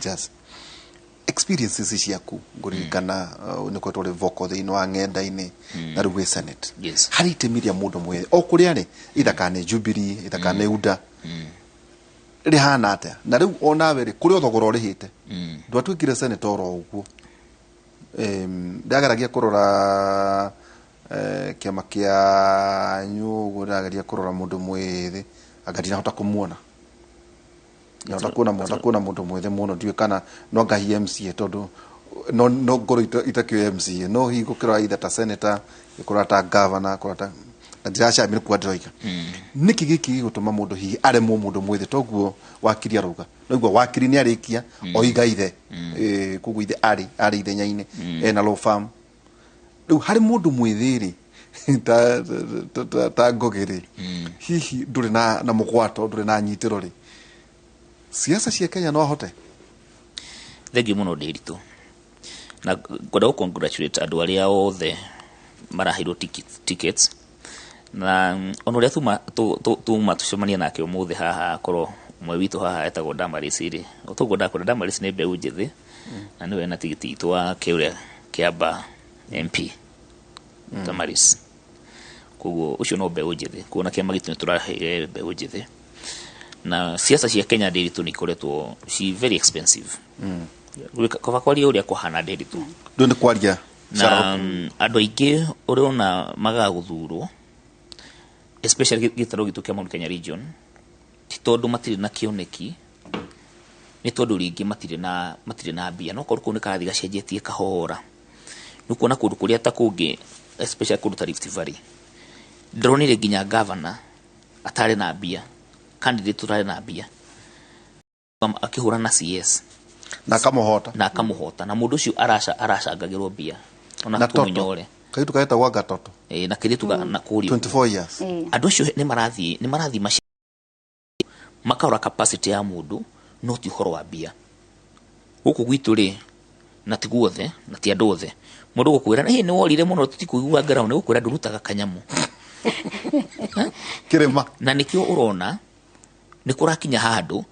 Just experiences ciaku, ngũririkana nĩ koretwo ũrĩ vocal thĩinĩ wa ng'enda-inĩ na rĩu wĩ Senate. Yes. Harĩ itemi rĩa mũndũ mwĩthĩ o kũrĩa rĩ, either kana nĩ Jubilee, either kana nĩ UDA, rĩhana atĩa? Na rĩu onawe rĩ, kũrĩ o thogora ũrĩhĩte, ndwatuĩkire senator oro ũguo. Ndageragia kũrora kĩama kĩanyu ũguo, ndĩrageria kũrora mũndũ mwĩthĩ, anga ndinahota kũmuona. Ndinahota kuona, hota kuona mũndũ mwĩthĩ mũno. Ndiũĩ kana no ngahi MCA, tondũ no ngorwo itakĩũĩ MCA, no hihi gũkĩrora either ta senator, gũkĩrora ta governor, kũrora ta na ndiracamia nĩ kuga ndĩroiga nĩkĩ gĩkĩ gĩgũtũma mũndũ hihi aremwo, mũndũ mwĩthĩ toguo wakiri arauga noigua wakiri nĩ arĩkia oiga ithe. Koguo ithe arĩ ithenya-inĩ ena law firm. Rĩu harĩ mũndũ mwĩthĩ rĩ, ta Ngũgĩ rĩ, hihi ndũrĩ na mũgwato, ndũrĩ na nyitĩro rĩ, siasa cia Kenya no ahote? Thengiũ mũno, Ndĩritũ, na ngwenda gũ congratulate andũ arĩa othe maraheirwo tickets na ona ũrĩa tuma tũcemania nake ũmũthĩ haha. Korwo ũmwe witũ haha etagwo Damaris rĩ, toguo ndakwĩra, Damaris nĩ mbeũ njĩthĩ na nĩwe ena tigiti itũ wa kĩũrĩa Kĩamba MP Damaris. Koguo ũcio no mbeũ njĩthĩ, kuona kĩama gitũ nĩ tũraheire mbeũ njĩthĩ. Na siasa cia Kenya, Ndĩritũ, nĩ ikoretwo ci very expensive. Kaba kwaria ũrĩa kũhana, Ndĩritũ. Ndũ nĩ kwaria. Na andũ aingĩ ũrona magaga gũthurwo, especially gĩtarũ gitũ kĩa Mount Kenya region, ti tondũ matirĩ na kĩoneki, nĩ tondũ rĩngĩ matirĩ na mbia. No korwo kũu nĩ karathiĩ gacenjetie kahora, nĩ kuona kũndũ kũrĩa ta kũngĩ, especially kũndũ ta Rift Valley, ndĩronire nginya governor atarĩ na mbia, candidate ũtarĩ na mbia akĩhũra na CS. Na akamũhota. Na akamũhota, na mũndũ ũcio aracangagĩrwo mbia ona na toto tũmũnyore. Kaitu kaetagwo gatoto. Ĩ, na kĩrĩtu na kũrĩa 24 years. Andũ acio nĩ marathiĩ makarora capacity ya mũndũ, no ti ũhoro wa mbia. Gũkũ gwitũ rĩ, na ti guothe na ti andũ othe, mũndũ gũkwĩra, "Ĩ, nĩ worire mũno, tũtikũigua ground," nĩ gũkwĩra ndũrutaga kanyamũ. Kĩrĩma. Na nĩkĩo ũrona nĩ kũrakinya handũ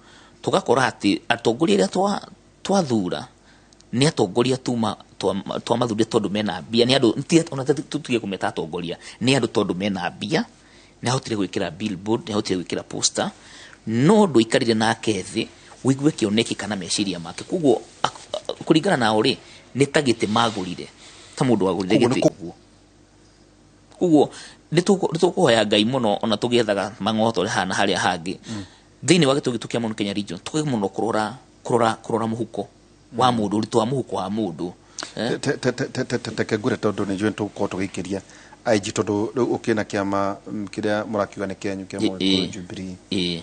tũgakora atĩ atongoria arĩa twathura nĩ atongoria tuma twamathurire tondũ mena mbia. Nĩ andũ ona tutige kũmeta atongoria, nĩ andũ tondũ mena mbia, nĩ ahotire gwĩkĩra billboard, nĩ ahotire gwĩkĩra poster, no ndũikarire nake thĩ ũigue kĩoneki kana meciria make. Koguo kũringana nao rĩ, nĩ ta gĩtĩ magũrire, ta mũndũ wagũrire Koguo nĩ gĩtĩ ũguo. Koguo nĩ tũkũhoya Ngai mũno, ona tũgĩethaga mang'oto haha na harĩa hangĩ thĩinĩ wa gĩtũ gitũ kĩa Mount Kenya region, tũge mũno kũrora mũhuko wa mũndũ, ũritũ wa mũhuko wa mũndũ, eh? Teke ngure, tondũ nĩ njũĩ tũgũkorwo tũgĩikĩria IG, tondũ rĩu ũkĩna kĩama kĩrĩa mũrakiuga nĩ kĩanyu kĩa Mũgĩkũyũ, Jubilee.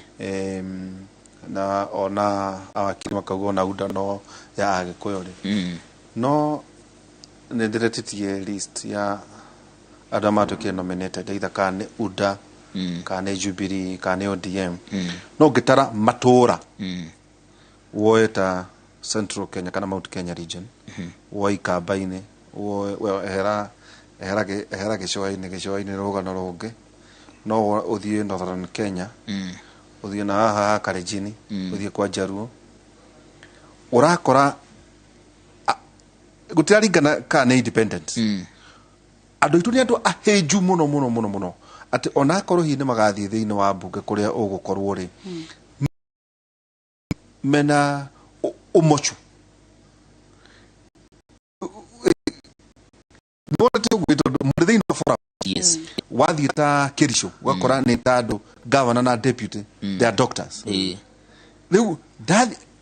Na ona awakiri makauga ona UDA no ya Agĩkũyũ rĩ, no nĩ ndĩretĩtie list ya andũ arĩa matuĩkire nominated, either kana nĩ UDA, kana nĩ Jubilee, kana nĩ ODM, no ũngĩtara matũũra, woe ta Central Kenya kana Mount Kenya region, woe Ikamba-inĩ, woe well, ehera gĩcũa-inĩ, gĩcũa-inĩ nĩ rũgano rũngĩ, no ũthiĩ Northern Kenya, ũthiĩ na haha ha Kalenjin, ũthiĩ kwa Jaruo, ũrakora gũtiraringana kana nĩ independent. Andũ aitũ nĩ andũ ahĩnju mũno mũno mũno mũno, atĩ onakorwo hihi nĩ magathiĩ thĩinĩ wa mbunge kũrĩa ũgũkorwo rĩ, mena ũmocu. Nĩwonete ũguo, tondũ mũrĩ thĩinĩ wa forum. Wathiĩ ta Kericho, ũgakora nĩ ta andũ governor na deputy, they are doctors. Rĩu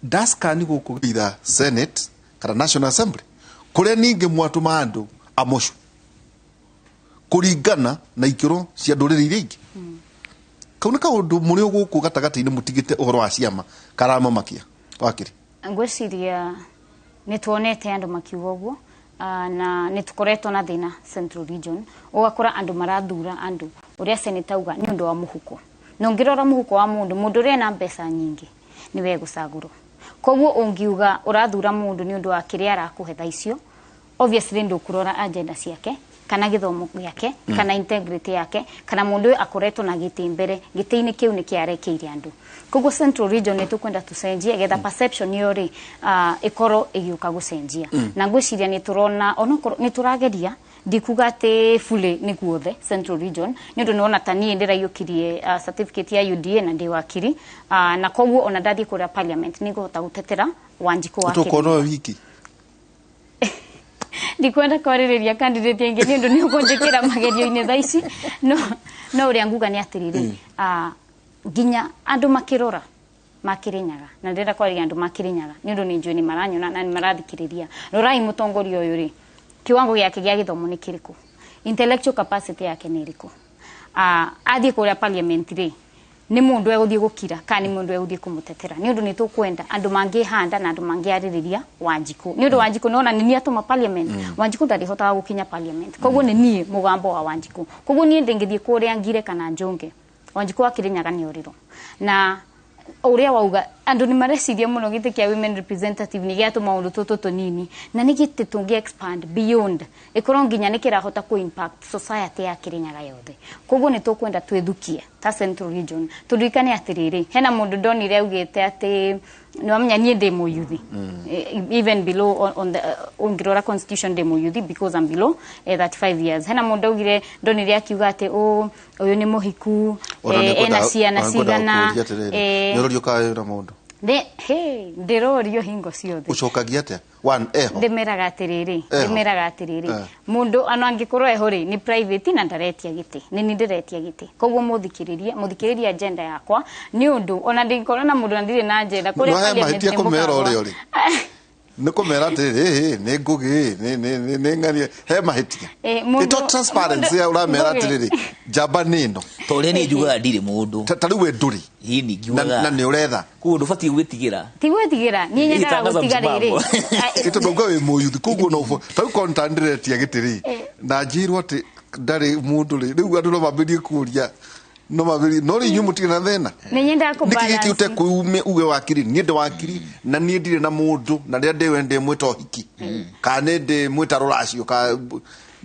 ndascan gũkũ either Senate kana National Assembly, kũrĩa ningĩ mwatũma andũ amocu kũringana na ikĩro cia ndũrĩrĩ iria ingĩ. Kau nĩ kaũndũ mũrĩ o gũkũ gatagatĩ-inĩ, mũtigĩte ũhoro wa ciama karamamakia, wakiri. Ngwĩciria nĩ tuonete andũ makiuga ũguo. Na nĩ tũkoretwo na thĩna Central Region, ũgakora andũ marathura andũ ũrĩa senator auga nĩ ũndũ wa mũhuko, na ũngĩrora mũhuko wa mũndũ, mũndũ ũrĩa ena mbeca nyingĩ nĩwe egũcagũrwo. Koguo ũngiuga ũrathura mũndũ nĩ ũndũ wa kĩrĩa arakũhe thaa icio, obviously ndũkũrora agenda ciake. Kana gĩthomo gĩake, kana integrity yake, kana mũndũ ũyũ akoretwo na gĩtĩ mbere, gĩtĩ-inĩ kĩu nĩ kĩarekeire andũ. Koguo Central Region nĩ tũkwenda tũcenjie getha perception ĩyo rĩ, ĩkorwo ĩgĩũka gũcenjia. Na ngwĩciria nĩ tũrona onokorwo nĩ tũrageria, ndikuga atĩ fully nĩ guothe Central Region, nĩ ũndũ nĩwona ta niĩ ndĩraiyũkirie certificate ya UDA na ndĩ wakiri, na koguo ona ndathiĩ kũrĩa parliament nĩ ngũhota gũtetera Wanjikũ wa Tũkuona Kĩrĩnyaga. Ũyũ wiki. Ndikwenda kwarĩrĩria candidate ĩngĩ nĩ ũndũ nĩ ũkũnjĩkĩra magerio-inĩ thaa ici, no ũrĩa nguga nĩ atĩrĩrĩ, nginya andũ makĩrora makĩrĩnyaga, na ndĩrenda kwarĩria andũ makĩrĩnyaga nĩ ũndũ nĩ njũĩ nĩ maranyona na nĩ marathikĩrĩria. Rorai mũtongoria ũyũ rĩ, kiwango gĩake gĩa gĩthomo nĩ kĩrĩkũ, intellectual capacity yake nĩ ĩrĩkũ, athiĩ kũrĩa parliament rĩ, nĩ mũndũ egũthiĩ gũkira kana nĩ mũndũ egũthiĩ kũmũtetera? Nĩ ũndũ nĩ tũkwenda andũ mangĩhanda na andũ mangĩarĩrĩria Wanjikũ, nĩ ũndũ Wanjikũ nĩwona nĩ niĩ atũma parliament. Wanjikũ ndarĩhotaga gũkinya parliament, koguo nĩ niĩ mũgambo wa Wanjikũ. Koguo niĩ ndĩngĩthiĩ kũrĩa ngire kana njũnge, Wanjikũ wa Kĩrĩnyaga nĩ orĩrwo. Na ũrĩa wauga, andũ nĩ mareciria mũno gĩtĩ kĩa women representative nĩ gĩa tũmaũndũ tũtũ tũnini, na nĩ gĩtĩ tũngĩ expand beyond, ĩkorwo nginya nĩ kĩrahota kũ impact society ya Kĩrĩnyaga yothe. Koguo nĩ tũkwenda twĩthukie ta Central Region. Tũririkane atĩrĩrĩ, hena mũndũ ndonire augĩte atĩ nĩwamenya niĩ ndĩ mũyuthi. Even below on the ũngĩrora constitution ndĩ mũyuthi because I'm below 35 years. Hena mũndũ augire, ndonire akiuga atĩ ũyũ nĩ mũhiku, Ona ena ciana nĩngwenda cigana. gũkũria atĩrĩrĩ, nĩ ũrorio kana wĩna mũndũ? He, ndĩrorio hingo ciothe. Ũcokagia atĩa? One, eho. Ndĩmeraga atĩrĩrĩ, Eho. ndĩmeraga atĩrĩrĩ, Eh. mũndũ ana angĩkorwo eho rĩ, nĩ private na ndaretia gĩtĩ, nĩ ni ndĩretia gĩtĩ. Koguo mũthikĩrĩrie, mũthikĩrĩrie agenda yakwa, nĩ ũndũ ona ndingĩkorwo na mũndũ na ndirĩ na agenda kũrĩa No he parliament mahĩtia nĩ kũmera mũkagwa. ũrĩa ũrĩ. Nĩ kũmera atĩrĩrĩ, ĩhĩ nĩ ngũgĩ nĩ ng'ania, he mahĩtia? Ĩto transparency ũramera Ngũgĩ. atĩrĩrĩ, njamba nĩ ĩno. Ta ũrĩa niĩ njugaga ndirĩ mũndũ. Ta rĩu we ndũrĩ Hii na ngiugaga na nĩ ũretha. Koguo ndũbatiĩ gwĩtigĩra. Ti gwĩtigĩra, niĩ nyendaga Tangaza gũtiga rĩrĩ. msimamo. Ĩ tondũ uga wĩ mũyuthi, koguo no ta rĩu konta ndĩretia gĩtĩ rĩ, na njĩrwo atĩ ndarĩ mũndũ rĩ, rĩu andũ no mambĩrie kũria, no mambĩrie, no rĩ, inyuĩ mũtirĩ na thĩna? Nĩ nyendaga Nĩkĩ gĩkĩ kũbalance. ũtekuume uge wakiri, niĩ ndĩ wakiri na niĩ ndirĩ na mũndũ, na rĩrĩa ndĩwe ndĩ mwĩta ũhiki kana nĩ ndĩ mwĩta rũracio, ka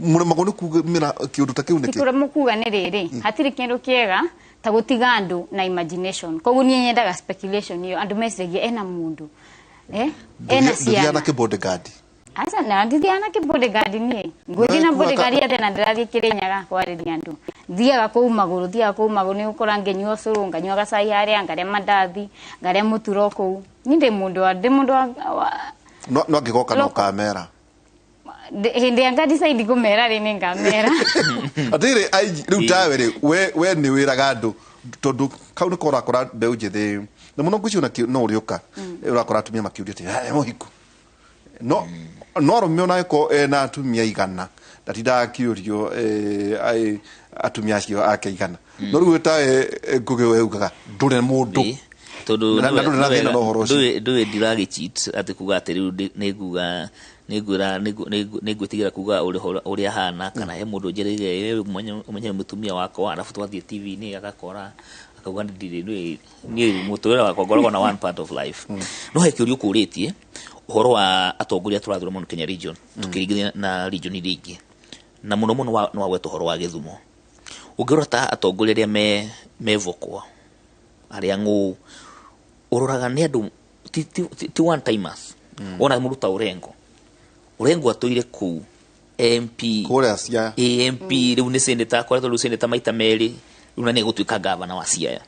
mũremagwo nĩ kumĩra kĩũndũ ta kĩu nĩkĩ? Tikũremwo kuga nĩ rĩrĩ, hatirĩ kĩndũ kĩega ta gũtiga andũ na imagination. Koguo niĩ nyendaga speculation ĩyo, andũ meciragia ena mũndũ, ena Ndũthiaga ciana. na kĩbodyguard? Aca, na ndithiaga na kĩbodyguard niĩ. Ngwĩthiĩ na Wekuaga- bodyguard atĩa na ndĩrathiĩ Kĩrĩnyaga kwarĩria andũ? Thiaga kũu magũrũ, thiaga kũu magũrũ, nĩ ũgũkora ngĩnyua ũcũrũ, nganyua gacai harĩa, ngarĩa mandathi, ngarĩa mũturo kũu. Niĩ ndĩ mũndũ wa ndĩ mũndũ wa No angĩgoka no Local. kamera. Hĩndĩ ĩrĩa nga decide kũmera rĩ, nĩ ngamera. Atĩrĩ aigi rĩu tawe rĩ, we nĩ wĩraga andũ, tondũ kau nĩko ũrakora mbeũ njĩthĩ na mũno ngwĩciria ona no ũrĩũka ũrakora atumia makĩũria atĩ, "Eh, mũhiku?" No arũme ona angĩkorwo ena atumia igana, ndatindaga akĩũrio, atumia acio ake igana. No rĩu tawe Ngũgĩ, we ugaga ndũrĩ mũndũ. Ĩ, tondũ Na ndũrĩ na thĩna na ũhoro ũcio. Ndũĩ ndiragĩcheat atĩ kuga atĩ rĩu nĩ nguga nĩ ngwĩra nĩ ngwĩtigĩra kuga ũrĩa hana, kana he mũndũ njĩrĩire, "Eh, ũmenye mũtumia wakwa," arabu twathiĩ TV-inĩ agakora akauga ndirĩ. Niĩ mũtũrĩre wakwa ngoragwo na one part of life. No he kĩũria ũkũrĩtie ũhoro wa atongoria tũrathura mũno Kenya region tũkĩringithania na region iria ingĩ, na mũno mũno nĩ wagweta ũhoro wa Gĩthumo. Ũngĩrora ta atongoria arĩa me vocal, arĩa ng'ũ ũroraga nĩ andũ ti one timers. Wona mũndũ ta Orengo, Orengo atũire kũu MP, Kũrĩa Siaya. AMP, rĩu nĩ senator, akoretwo rĩu senator maita merĩ rĩu, na nĩ egũtuĩka gavana wa Siaya.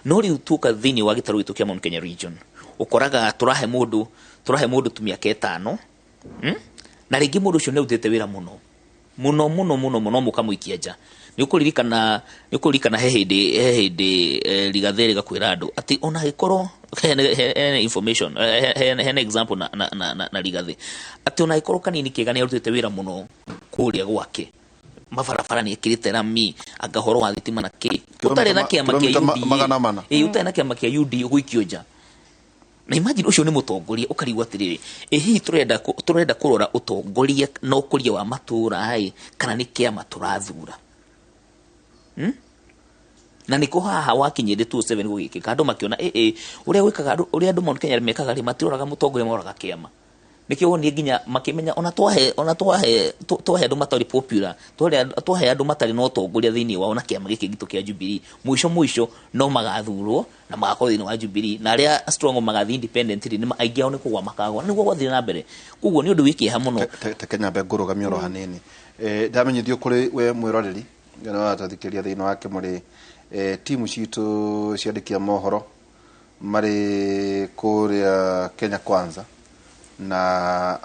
No rĩu tuoka thĩinĩ wa gĩtarũ gitũ kĩa Mount Kenya region, ũkoraga tũrahe mũndũ tu mĩaka 5, Na rĩngĩ mũndũ ũcio nĩ arutĩte wĩra mũno mũno mũno mũno mũno, mũkamũikia nja. Nĩ ũkũririkana he hĩndĩ Rigathĩ rĩgakwĩra andũ atĩ ona angĩkorwo hena information, hena example na Rigathĩ atĩ ona angĩkorwo kanini kega nĩ arutĩte wĩra mũno kũrĩa gwake, mabarabara nĩ ekĩrĩte rami, anga ũhoro wa thitima na kĩ, ũtarĩ na kĩama kĩa Kilomita UDA, 400. Ĩ, ũtarĩ na kĩama kĩa UDA, ũgũikio nja. Na imagine ũcio nĩ mũtongoria, ũkarigwo atĩrĩrĩ, ĩ hihi tũrenda kũrora ũtongoria na ũkũria wa matũũra ĩ, kana nĩ kĩama tũrathura? Na nĩkũ haha wakinyĩre 27 gũgĩkĩka, andũ makĩona ĩ ũrĩa gwĩkaga ũrĩa andũ Mount Kenya mekaga rĩ, matiroraga mũtongoria, maroraga kĩama. Nĩkĩo wonire nginya makĩmenya ona twahe ona twahe twahe andũ matarĩ popular, twahe andũ matarĩ na ũtongoria thĩinĩ wao na kĩama gĩkĩ gitũ kĩa Jubilee, mũico mũico no magathurwo na magakorwo thĩinĩ wa Jubilee, na arĩa strong magathiĩ independent rĩ, nĩ aingĩ ao nĩ kũgwa makagwa. Na nĩguo gwathire na mbere. Koguo nĩ ũndũ wĩ kĩeha mũno. Te nyambe ngũrũgamie oro hanini. Ndamenyithio kũrĩ we mwĩroreri na watũthikĩrĩria thĩinĩ wa Kĩmũrĩ, timu citũ ciandĩkia mohoro marĩ kũrĩa Kenya Kwanza na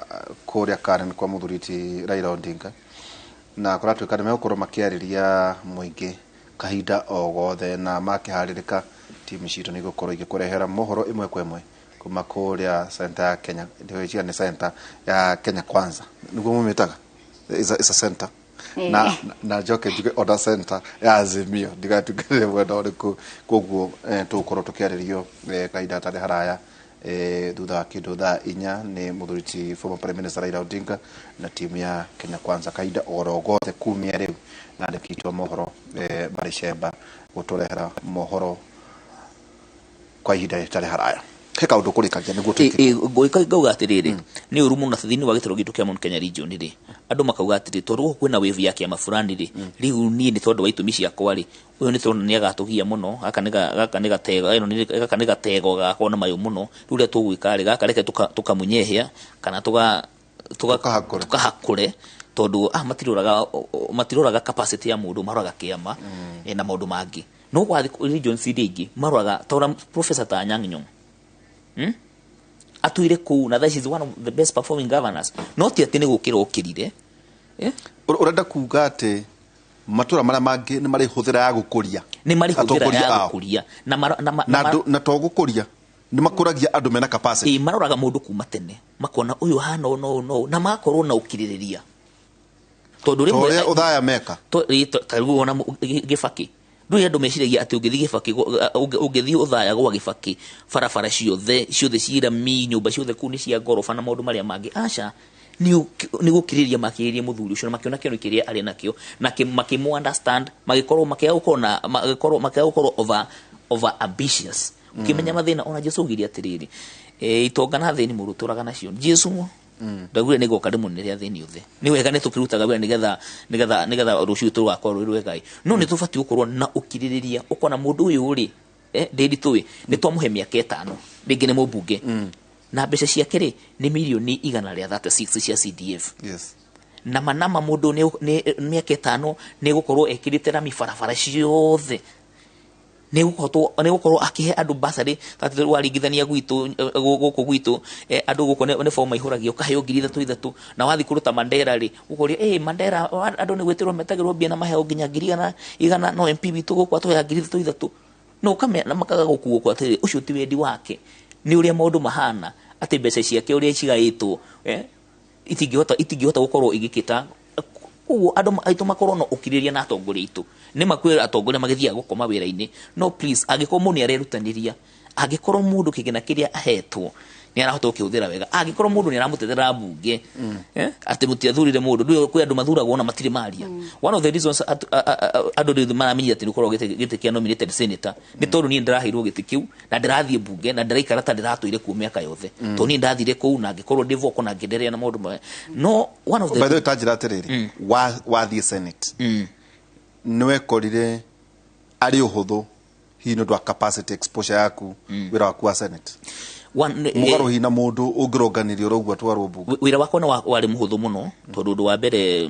kũrĩa Karen kwa mũthuri ti Raila Odinga, na kũratuĩka nĩ megũkorwo makĩarĩria mũingĩ kahinda o gothe, na makĩharĩrĩka timu citũ nĩ igũkorwo igĩkũrehera mohoro ĩmwe kwa ĩmwe kuma kũrĩa center ya Kenya. Ndĩgwĩciria nĩ center ya Kenya Kwanza nĩguo mũmĩtaga, is a center. Na njoke njuge ona center ya Azimio ndigatuĩke mwena ũrĩkũ. Koguo tũgũkorwo tũkĩarĩrio kahinda gatarĩ haraya, thutha wa kĩndũ thaa 4 nĩ mũthuri ti former Prime Minister Raila Odinga na timu ya Kenya Kwanza kahinda oro gothe kumia rĩu, na andĩki mohoro marĩ cemba gũtũrehera mohoro kwa ihinda rĩtarĩ haraya. He kaũndũ kũrĩkagia nĩguo twĩke. Ngũĩka ngauga atĩrĩrĩ, nĩ ũru mũno thĩinĩ wa gĩtarũ gitũ kĩa Mount Kenya region rĩ, andũ makauga atĩrĩ, tondũ gũkũ kwĩna wave ya kĩama fulani rĩ, rĩu niĩ nĩ tondũ wa itũmi ciakwa rĩ, ũyũ nĩ tondũ nĩ agatũgia mũno, gaka nĩ gatego, ĩno nĩ gaka nĩ gatego gagakorwo na mayũ mũno, rĩu ũrĩa tũgwĩka rĩ, gaka reke tũkamunyehia kana Tũkahakũre. Tũkahakũre, tondũ matiroraga capacity ya mũndũ, maroraga kĩama na maũndũ mangĩ. No gwathiĩ regions iria ingĩ maroraga ta ũrĩa Professor ta Anyang' Nyong'o, Atwire kũu na that is one of the best performing governors, no ti atĩ nĩ gũkĩra okĩrire, eh? Ũrenda kuga atĩ matũra marĩa mangĩ nĩ marĩ hũthĩra ya gũkũria Nĩ marĩ hũthĩra atongoria ya ao. Gũkũria na na to gũkũria, nĩ makũragia andũ mena capacity. Ĩ, maroraga mũndũ kuma tene makona ũyũ hana ũũ na ũũ na ũũ, na magakorwo na ũkirĩrĩria tondũ ta rĩmwe ũrĩa ũthaya meka. Ta rĩu wona Gĩbakĩ, ndũĩ andũ meciragia atĩ ũngĩthiĩ Gĩbakĩ ũngĩthiĩ ũthaya gwa Gĩbakĩ, barabara ciothe ciothe cirami, nyũmba ciothe kũu nĩ cia ngoroba na maũndũ marĩa mangĩ. Aca, nĩ gũkirĩrĩria makirĩrĩria mũthuri ũcio na makĩona kĩono kĩrĩa arĩ nakĩo na makĩmũ understand, magĩkorwo makĩaga gũkorwo na magĩkorwo makĩaga gũkorwo over ambitious, ũkĩmenya mathĩna. Ona Jesu augire atĩrĩrĩ, itonga na thĩni mũndũ ũtũraga nacio. Jesu ndaugire nĩ ngoka ndĩmũnĩre athĩni othe. Nĩ wega nĩ tũkĩrutaga wĩra nĩgetha rũciũ tũgakorwo rwĩ rwega, no nĩ tũbatiĩ gũkorwo na ũkirĩrĩria, ũkona mũndũ ũyũ rĩ, ndĩritũ ĩ, nĩ twamũhe mĩaka 5, rĩngĩ nĩ mũmbunge na mbeca ciake rĩ nĩ mirioni 136 cia CDF. Na manama mũndũ nĩ mĩaka 5 nĩ gũkorwo ekĩrĩte rami barabara ciothe, nĩ gũkorwo akĩhe andũ basarĩ atĩ waringithania gwitũ, gũkũ gwitũ, andũ gũkũ nĩ bomu maihũragio ũkaheo 3000 ithatũ, na wathiĩ kũruta Mandera rĩ, ũkoria Mandera andũ nĩ gwĩtĩrwo metagĩrwo mbia na maheo nginya ngiri igana igana, no MP witũ gũkũ atũheaga 3000 ithatũ, no ũkamenya na makaga gũkuo kwa atĩrĩrĩ, ũcio ti wendi wake, nĩ ũrĩa maũndũ mahana atĩ mbeca ciake ũrĩa cigaĩtwo, itingĩhota gũkorwo igĩkĩta. Koguo andũ aitũ makorwo na ũkirĩrĩria na atongoria aitũ. Nĩ makwĩra atongoria magĩthiaga gũkoma wĩra-inĩ, no please, angĩkorwo mũndũ nĩ arerutanĩria, angĩkorwo mũndũ kĩgĩna kĩrĩa ahetwo nĩ arahota gũkĩhũthĩra wega, angĩkorwo mũndũ nĩ aramũtetera mbunge, atĩ mũtiathurire mũndũ, ndũĩ kwĩ andũ mathuragwo na matirĩ maria. One of the reasons andũ rĩu maramenyire atĩ nĩ ũkoragwo gĩtĩ kĩa nominated senator nĩ tondũ niĩ ndĩraheirwo gĩtĩ kĩu na ndĩrathiĩ mbunge na ndĩraikara ta ndĩratũire kuo mĩaka yothe, tondũ niĩ ndathire kũu na ngĩkorwo ndĩ vocal na ngĩenderea na maũndũ maya. No one of the By the way, ta njĩra atĩrĩrĩ, wathiĩ Senate nĩ wekorire arĩ ũhũthũ hihi nĩ ũndũ wa capacity, exposure yaku, wĩra waku wa Senate, mũgarũ hihi na mũndũ ũngĩronganĩrio ũguo atwarwo mbunge? Wĩra wakwa nĩ warĩ mũhũthũ mũno, tondũ ũndũ wa mbere,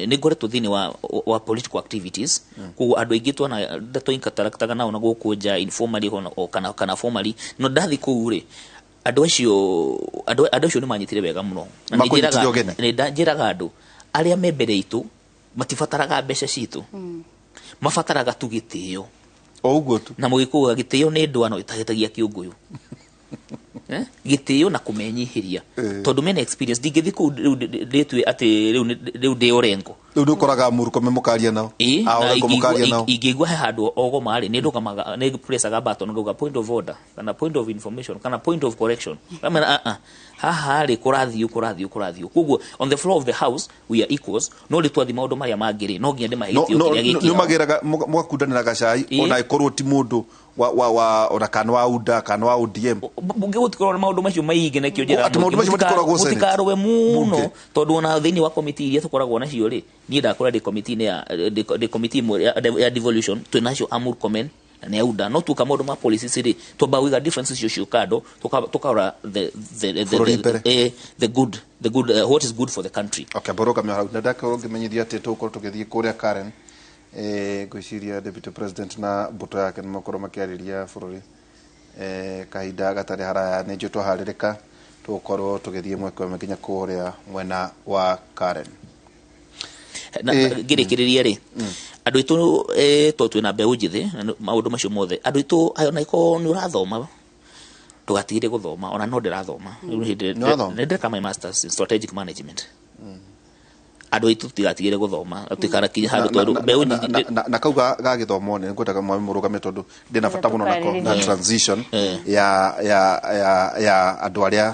nĩ ngoretwo thĩinĩ wa political activities. Koguo andũ aingĩ twana twainteractaga nao na gũkũ nja informally o kana formally, no ndathiĩ kũu rĩ, andũ acio nĩ manyitire wega mũno. Na nĩ Makũnyitire ũgeni? Nĩ njĩraga andũ arĩa me mbere itũ matibataraga mbeca citũ, mabataraga tu gĩtĩo. O ũguo tu. Na mũgĩkũyũ gĩtĩo nĩ ndwano ĩtahĩtagia kĩũngũyũ. Gĩtĩo na kũmenyihĩria, tondũ mena experience. Ndingĩthiĩ kũu rĩu ndĩtue atĩ rĩu ndĩ Orengo. Rĩu nĩ ũkoraga Mũrukome mũkaria nao? Ĩĩ, A na Orengo mũkaria nao? Ingĩigua he handũ ogoma rĩ, nĩ ndũgamaga, nĩ pressaga button ngauga point of order kana point of information kana point of correction. Kamera a a Haha rĩ, kũrathiĩ kũrathiĩ kũrathiĩ. Koguo on the floor of the house we are equals, no rĩ twathiĩ maũndũ marĩa mangĩ rĩ, no nginya ndĩmahe no gĩtĩo no kĩrĩa nĩ gĩkĩao. mageraga mũgakundanĩra gacai, ona ĩkorwo ti mũndũ wa ona kana wa UDA kana wa ODM. Bunge gũtikorwo na maũndũ macio maingĩ, nakĩo njĩra Atĩ maũndũ macio matikoragwo Senate. mũtikarũe mũno, Bunge. tondũ ona thĩinĩ wa komiti iria tũkoragwo nacio rĩ, niĩ ndakora ndĩ komiti-inĩ ya ndĩ komiti ĩmwe ya devolution, twĩ nacio a Murkomen na nĩ auda, no tuoka maũndũ ma policies rĩ, twambaga kũiga differences icio cio kando, tũkarora the Bũrũri mbere. The good, what is good for the country. Okay, mbũrũgamio hau na ndakorwo ngĩmenyithia atĩ tũgũkorwo tũgĩthiĩ kũrĩa Karen. Ngwĩciria deputy president na mbũtũ yake nĩ makorwo makĩarĩria bũrũri kahinda gatarĩ haraya. Nĩ njũĩ twaharĩrĩka, tũgũkorwo tũgĩthiĩ ĩmwe kwa ĩmwe nginya kũrĩa mwena wa Karen. Na ngĩrĩkĩrĩria rĩ, andũ aitũ, tondũ twĩna mbeũ njĩthĩ na maũndũ macio mothe, andũ aitũ ayo, na iko nĩ ũrathoma, ndũgatigire gũthoma. Ona no ndĩrathoma. Rĩu hĩndĩ Nĩ ũrathoma? nĩ ndĩreka my masters in strategic management. Andũ aitũ tũtigatigire gũthoma, tũtikanakinye handũ tondũ mbeũ nyingĩ Na kau ga gĩthomo nĩ ngwendaga mwami mũrũgame, tondũ ndĩna bata mũno nako na Tũkarĩrĩria. transition ya andũ arĩa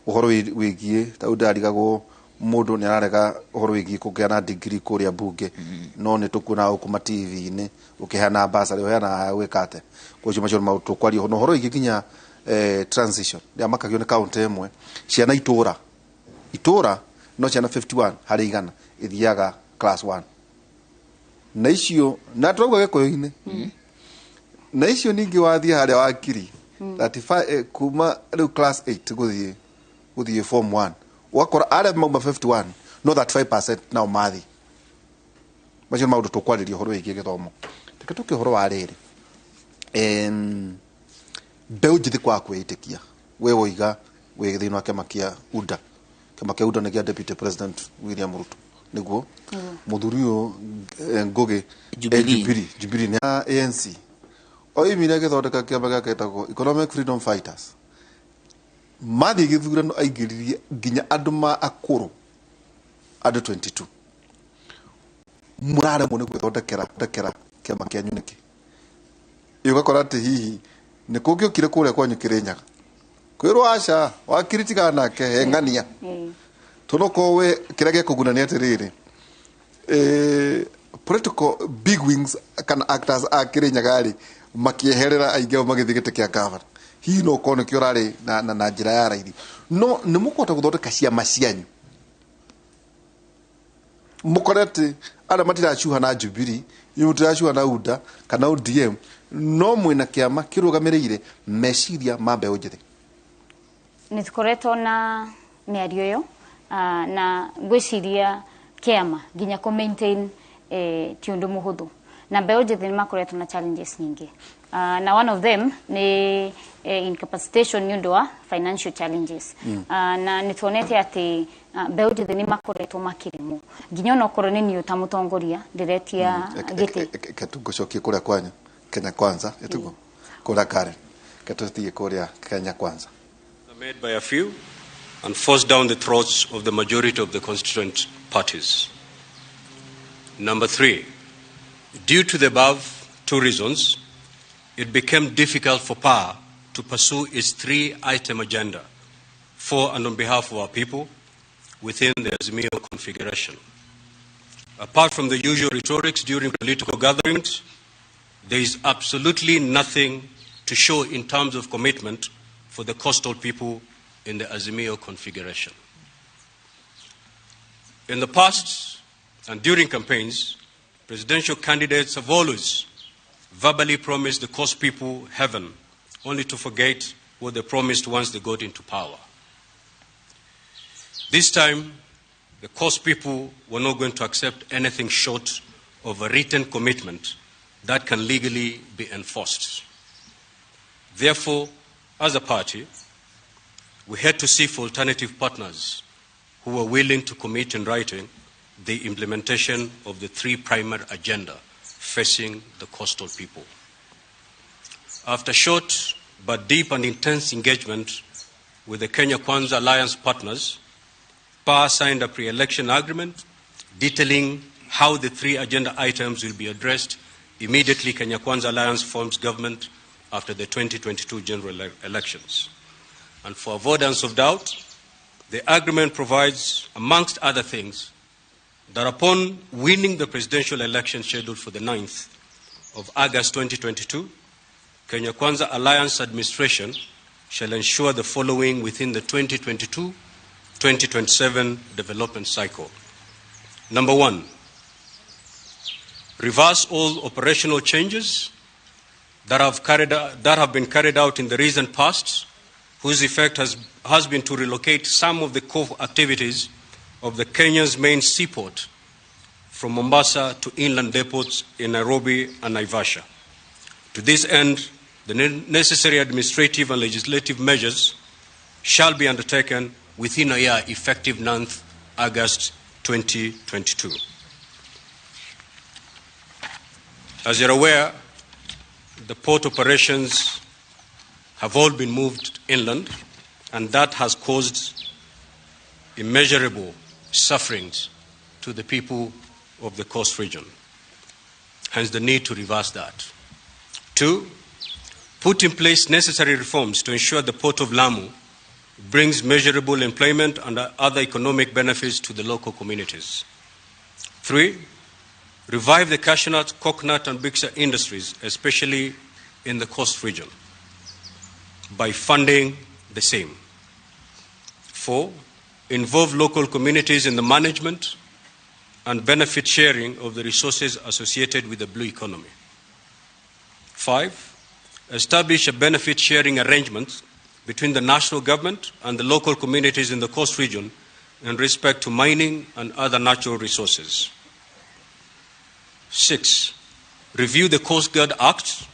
ũhoro wĩgiĩ ta rĩu ndĩrarigagwo mũndũ nĩ ararega ũhoro wĩgiĩ kũgĩa na degree kũrĩa mbunge, no nĩ tũkuona gũkũ ma TV-inĩ ũkĩheana basarĩ, ũheanaga gwĩka atĩa? Koguo macio nĩ maũndũ tũkwaria na ũhoro wĩgiĩ nginya transition ya makagio nĩ kaũntĩ ĩmwe ciana itũra itũra no ciana 51 harĩ igana ithiaga class 1, na icio na tũrauga gĩkũyũ-inĩ, na icio ningĩ wathiĩ harĩa wakiri 35, kuma rĩu class 8 gũthiĩ form 1, ũgakora arĩa mauma 51 no 35% nao mathiĩ. Macio nĩ maũndũ tũkwarĩria ũhoro wĩgiĩ gĩthomo. Reke tũke ũhoro wa rĩrĩ, mbeũ njĩthĩ kwaga kwĩĩtĩkia. We woiga wĩ thĩinĩ wa kĩama kĩa UDA. Kĩama kĩa UDA nĩ kĩa Deputy President William Ruto, nĩguo mũthuri ũyũ, Ngũgĩ, Jubilee. Jubilee nĩ ya ANC, oimire agĩthondeka kĩama gĩake gĩtagwo Economic Freedom Fighters. Mathiĩ gĩthurano aingĩririe nginya andũ ma akũrũ, andũ 22. Mũraremwo nĩ gwĩthondekera thondekera kĩama kĩanyu nĩkĩ? Ĩ ũgakora atĩ hihi nĩ kũngĩokire kũrĩa kwanyu Kĩrĩnyaga kwĩrwo aca wakiri tigana nake heng'ania, tondũ we kĩrĩa gĩkũguna nĩ atĩrĩrĩ, political big wings kana actors a Kĩrĩnyaga rĩ, makĩeherera aingĩ ao magĩthiĩ gĩtĩ kĩa gavana. Hihi no ũkorwo nĩkĩo ũrarĩ na njĩra ya raithi, no nĩ mũkũhota gũthondeka ciama cianyu mũkore atĩ arĩa matiracuha na Jubilee, inyuĩ mũtiracuha na UDA kana ODM, no mwĩna kĩama kĩrũgamĩrĩire meciria ma mbeũ njĩthĩ? Nĩ tũkoretwo na mĩario ĩyo, na ngwĩciria kĩama nginya kũ maintain ti ũndũ mũhũthũ, na mbeũ njĩthĩ nĩ makoretwo na challenges nyingĩ, na one of them nĩ incapacitation nĩ ũndũ wa financial challenges. Na nĩ tuonete atĩ mbeũ njĩthĩ nĩ makoretwo makĩremwo nginya onokorwo nĩ niĩ ta mũtongoria ndĩretia gĩtĩ. Ke tũngũcokie kũrĩa kwanyu Kenya Kwanza, ĩtugo kũrĩa Karen. Ke tũthiĩ kũrĩa Kenya Kwanza. Made by a few and forced down the throats of the majority of the constituent parties. Number three, due to the above two reasons, it became difficult for PAA to pursue its three item agenda for and on behalf of our people within the Azimio configuration. Apart from the usual rhetorics during political gatherings, there is absolutely nothing to show in terms of commitment for the coastal people in the Azimio configuration. In the past and during campaigns, presidential candidates have always verbally promised the coast people heaven, only to forget what they promised once they got into power. This time, the coast people were not going to accept anything short of a written commitment that can legally be enforced. Therefore, as a party, we had to seek for alternative partners who were willing to commit in writing the implementation of the three primary agenda facing the coastal people. After short but deep and intense engagement with the Kenya Kwanza Alliance partners, PAA signed a pre-election agreement detailing how the three agenda items will be addressed immediately Kenya Kwanza Alliance forms government after the 2022 general elections. And for avoidance of doubt, the agreement provides, amongst other things, that upon winning the presidential election scheduled for the 9th of August 2022, Kenya Kwanza Alliance Administration shall ensure the following within the 2022-2027 development cycle. Number one, reverse all operational changes that have been carried out in the recent past, whose effect has been to relocate some of the core activities of the Kenya's main seaport from Mombasa to inland depots in Nairobi and Naivasha. To this end, the necessary administrative and legislative measures shall be undertaken within a year, effective 9th August 2022. As you're aware, the port operations have all been moved inland, and that has caused immeasurable sufferings to the people of the coast region. Hence the need to reverse that. 2, put in place necessary reforms to ensure the Port of Lamu brings measurable employment and other economic benefits to the local communities. 3, revive the cashew nut, coconut, and bixia industries, especially in the coast region, by funding the same. 4, involve local communities in the management and benefit sharing of the resources associated with the blue economy. 5, establish a benefit sharing arrangement between the national government and the local communities in the coast region in respect to mining and other natural resources. 6, review the Coast Guard Act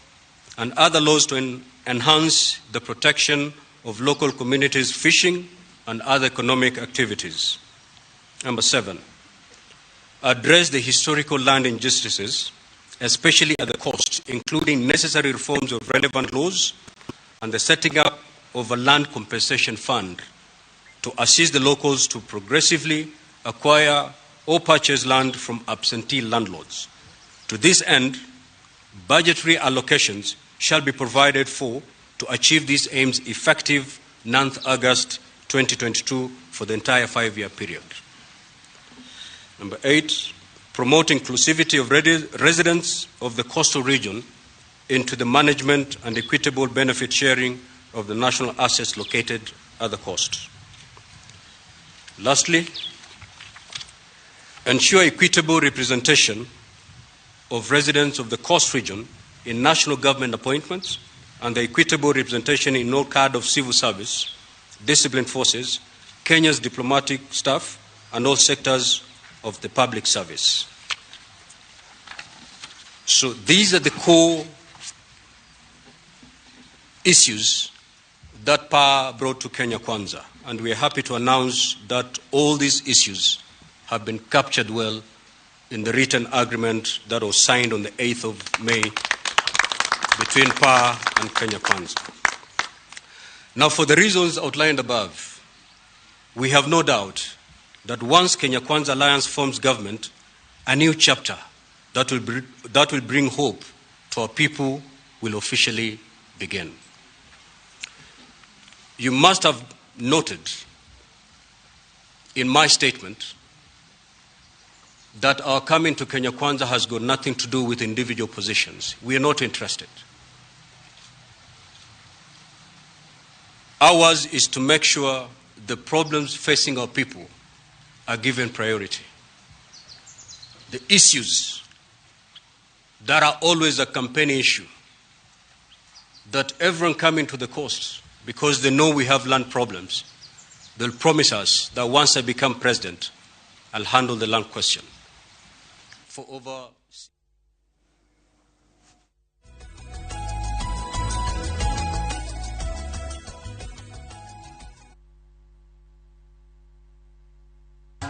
and other laws to enhance the protection of local communities' fishing and other economic activities. Number 7, address the historical land injustices, especially at the coast, including necessary reforms of relevant laws and the setting up of a land compensation fund to assist the locals to progressively acquire or purchase land from absentee landlords. To this end, budgetary allocations shall be provided for to achieve these aims effective 9th August 2022 for the entire 5-year period. Number 8, promote inclusivity of residents of the coastal region into the management and equitable benefit sharing of the national assets located at the coast. Lastly, ensure equitable representation of residents of the coast region in national government appointments and the equitable representation in all cadre of civil service, disciplined forces, Kenya's diplomatic staff, and all sectors of the public service. So these are the core issues that PAA brought to Kenya Kwanza, and we are happy to announce that all these issues have been captured well in the written agreement that was signed on the 8th of May between PAA and Kenya Kwanza. Now, for the reasons outlined above, we have no doubt that once Kenya Kwanza Alliance forms government, a new chapter that will bring hope to our people will officially begin. You must have noted in my statement that our coming to Kenya Kwanza has got nothing to do with individual positions. We are not interested. Ours is to make sure the problems facing our people are given priority. The issues that are always a campaign issue, that everyone coming to the coast, because they know we have land problems, they'll promise us that once I become president, I'll handle the land question. For over